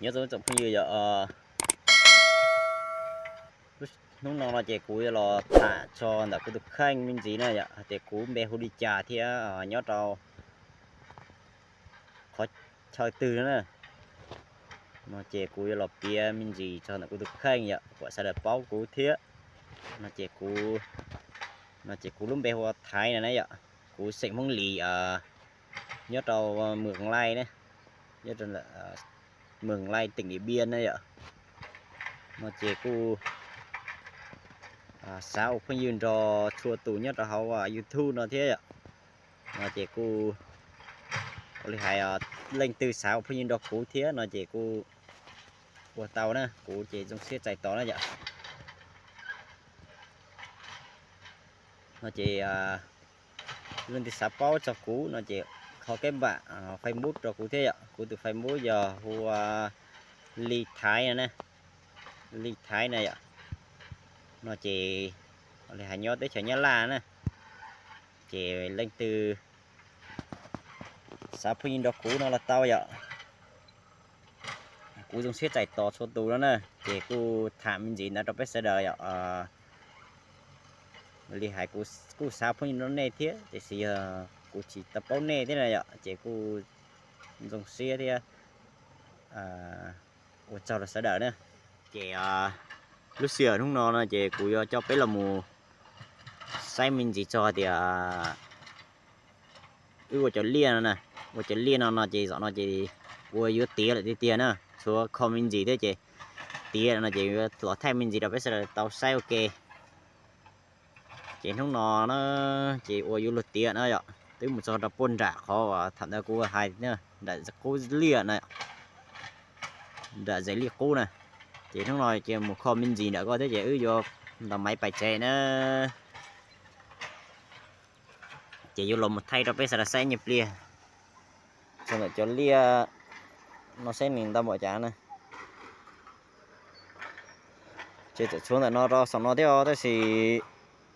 Nyob zoo tsoom phooj ywg yom, hnub no no ces kuv yuav los tham txog ntawm kuv tus kheej me ntsis na yom, hais tias kuv npe hu li cas thiab nyob rau qhov chaw twg no na. No ces kuv yuav los piav me ntsis txog ntawm kuv tus kheej yom, kom sawv daws paub kuv thiab. No ces kuv, no ces kuv lub npe hu ua Thaiv no na yom, kuv xeem Hmoob Lis, nyob rau Mường Lay na, nyob rau Mường Lay, tỉnh Điện Biên na yom. No ces kuj xav ua phooj ywg nrog txhua tus nyob rau hauv YouTube no thiab yom. No ces kuj ua li hais leej twg xav ua phooj ywg nrog kuv thiab no ces kuj ua tau na, kuv ces zoo siab txais tos na yom. No ces leej twg xav paub txog kuv no ces kho keb npam Facebook rau kuv thiab yom. Kuv tus Facebook yog hu ua Lis Thaiv no na, Lis Thaiv na yom. No ces ua li hais nyob teb chaws Nyab Laj na, ces leej twg xav phooj ywg nrog kuv no los tau yom. Kuv zoo siab txais tos txhua tus no na, ces kuj tham me ntsis ntawd rau peb sawv daws yom. Li hais kuv kuj xav phooj ywg nrog nej thiab, tiam sis yog kuv tsis tau paub nej thiab na yom, ces kuj zoo siab thiab ua tsaug rau sawv daws na. Ces lub sij hawm hnub no no ces kuv yuav coj peb los mus saib me ntsis txog hais tias wb ua cov liaj no na, ua cov liaj no no ces zaum no ces ua yuav tiav lawm tiag tiag na, tshuav kho me ntsis thiab ces tiav lawm no ces yuav los thaij me ntsis rau peb sawv daws tau saib ua ke. Ces hnub no na ces ua yuav luag tiav na yom, twb mus txog rau puag nram qhov uas thaum ntawd kuv hais na, nram qub liaj na, nram zes liaj qub na. Ces hnub no ces mus kho me ntsis nram ko thiab ces wb yuav ntaus maiv pais tsev na. Ces yuav los mus thaij rau peb sawv daws saib nyuag pliag txog ntawm cov liaj no saib nws ntau npaum cas na. Ces txawm tshuav ntawm no rau saum no thiab os, tab sis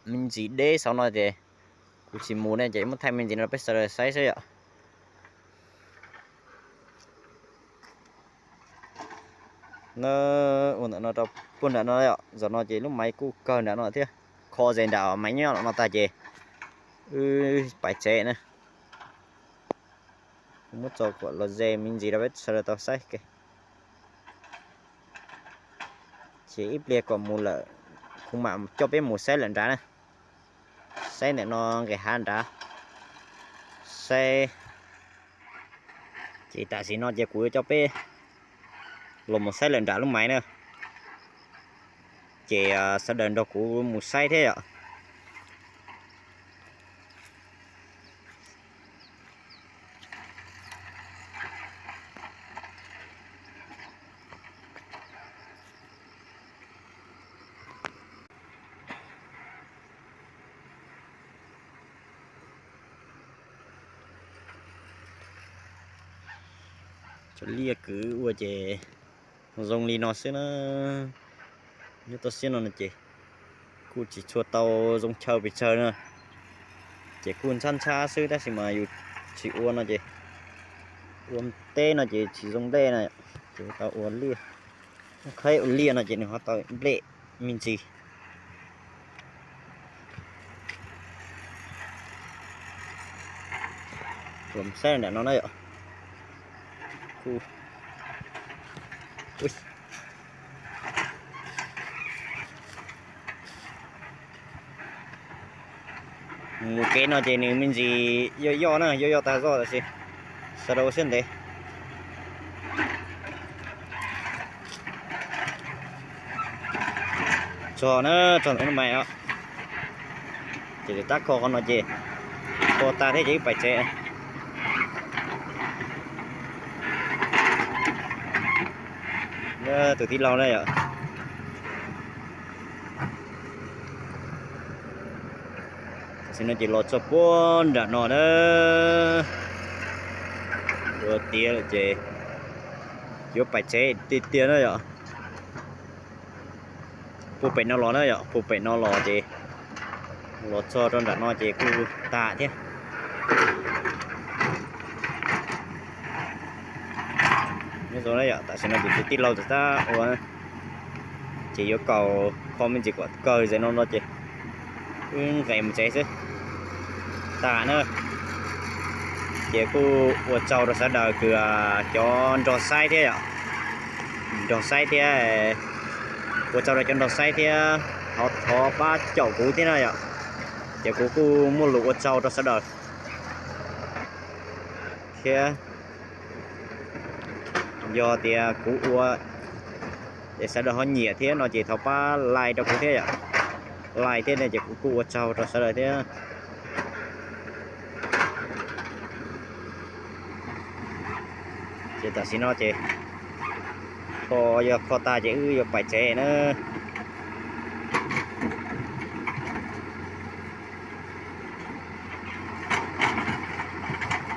me ntsis deb saum no ces kuv tsis mus ne, ces muab thaij me ntsis no rau peb sawv daws saib xwb yom. Na, ua ntawm no rau puag nram no yom, zaum no ces lub maiv kuj kawg nram no thiab, kho zes nram maiv nyob no tag ces wb pais tsev na. Kuv muab tso kom los ze me ntsis rau peb sawv daws tau saib ke. Ces ib pliag kom mus lawm kuv mam coj peb mus saib lawm nrad na. Saib ntawm no nqes hav nrad. Saib, ces tam sim no ces kuv yuav coj peb los mus saib lawm nram lub maiv na. Ces sawv daws nrog kuv mus saib thiab yom. Cov liaj kwv ua ces zoo li no xwb na. Nyob toj siab no no ces kuj tsis tshua tau zoo chaw pes tsawg na, ces kuj ntxhab ntxhab xwb, tab sis mas yus tsis ua no ces ua teb no ces tsis zoo nplej na, ces tau ua liaj. Qhib ua liaj no ces nws ho tau nplej me ntsis. Los saib nram no na yom. Mus kev no ces nws me ntsis yoj yoj na, yoj yoj tag zoj tab sis sawv daws ua siab ntev. Txog na, txog ntawm lub maiv os. Ces tab kho qhov no ces kho tag thiab ces wb pais tsev. Tus tij laug na yom. Tam sim no ces los txog puag nram no na. Ua tiav lawm ces yuav pais tsev tiag tiag na yom. Puag pem no los na yom, puag pem no los ces los txog rau nram no ces kuj tag thiab. Nyob zoo na yom, tam sim no ces tus tij laug txawm tab ua, ces yuav kaus kho me ntsis kom kawg zem no no ces wb nqes mus tsev xwb. Tas na, ces kuj ua tsaug rau sawv daws kws cov nrog saib thiab yom, nrog saib thiab, ua tsaug rau cov nrog saib thiab, thov pab caum kuv thiab na yom, ces kuv kuj muaj lus ua tsaug rau sawv daws thiab. Yog tias kuv ua es sawv daws ho nyiam thiab no ces thov pab like rau kuv thiab yom, like thiab no ces kuv kuj ua tsaug rau sawv daws thiab. Ces tam sim no ces kho, yog kho tag ces wb yuav pais tsev na.